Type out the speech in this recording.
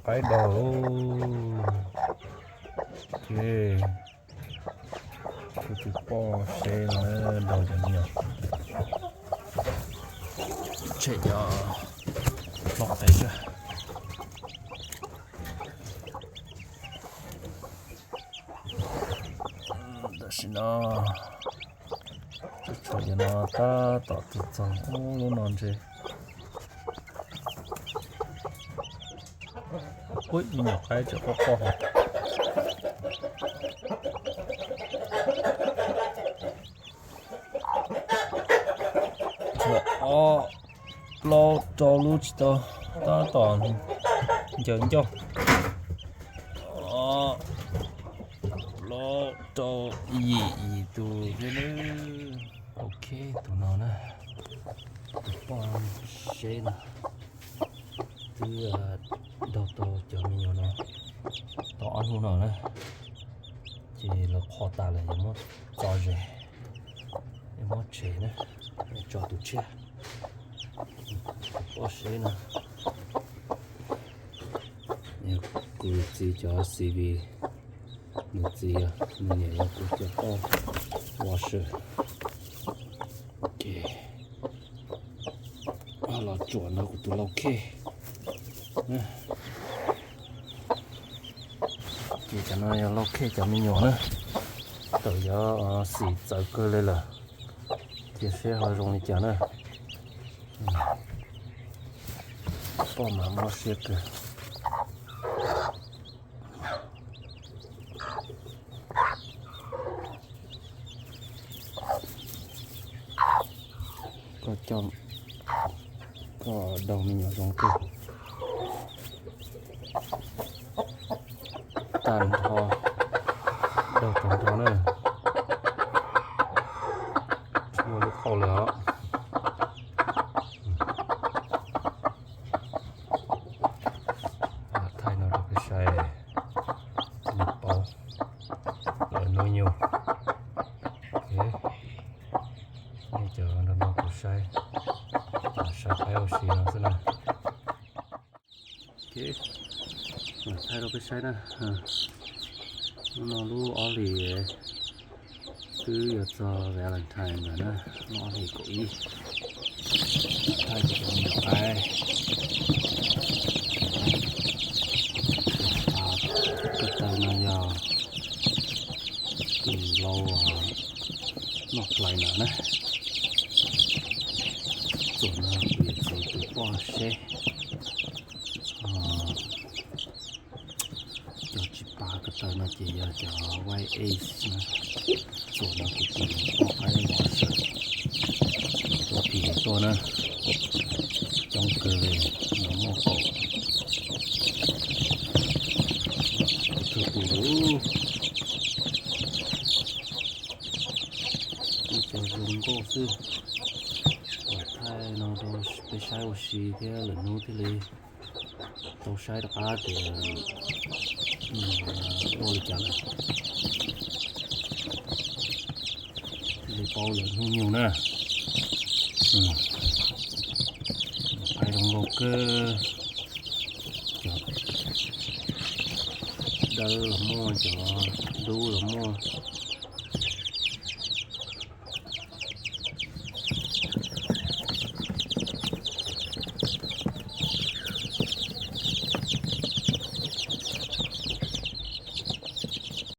Qaib daug lawm. Ces kuv tus poj seb no na, daug cov me nyuam. Tshem cov hlob qev tso. Tam sim no tshuav cov no tab tom txog ub lub no ntshe. Ub, me nyuam qaib tseem quaj quaj hos. Ob, plaub rau lub tsis tau, tab tom ncaws ncauj. Ob, plaub rau yim, yim tus thiab nawb. Ok, tus no na, tus poj seb no twb daug tau cov me nyuam no tau ob hnub no na, ces lawv qhuas tas lawm, yuav muab tso ze, yuav muab tshem na, tso tus tshiab. Tus poj seb no, kuv txiv cov C V, nws txiv, nws niam yog kuv cov poj washer. Ces los tsuam nrog kuv tus lau khej. Ces cov no yog lau khej cov me nyuam na, tawm yuav xim txawv kawg li lawm, cia seb ho zoo li cas na. Poj mas mob siab kawg. Koj coj, koj daug me nyuam zoo kawg. Tag nrho, daug tag nrho na. Tsis muaj lub qauj li os. Thaij no rau peb saib, nej paub lawv hnub nyoog. Nej cov nrog nrog kuv saib, saib qaib ua si no xwb na. Thaij rau peb saib na, hnub no lub ob hlis twb yuav txog Valentine lawm na, lub ob hlis kaum ib. Thaij cov me nyuam qaib, ko taw no yog tus lau noj plais lawm na. Txuam no kuv yuav txiv tus poj seb. Cov tsis pav ko taw no ces yog cov white ace na. Txuam no kuv tus poj qaib washer tuaj phim tuaj na. Coob kawg li, no muaj kaum, kuv txog tus lub, ib co zoo nkauj xwb. Thaij no rau peb saib ua si thiab lwm hnub thiaj li tau saib rov qab tias tuaj li cas lawm, thiaj li paub lawm hnub nyoog na. Qaib zoo nkauj kawg, cov dawb los muaj, cov dub los muaj.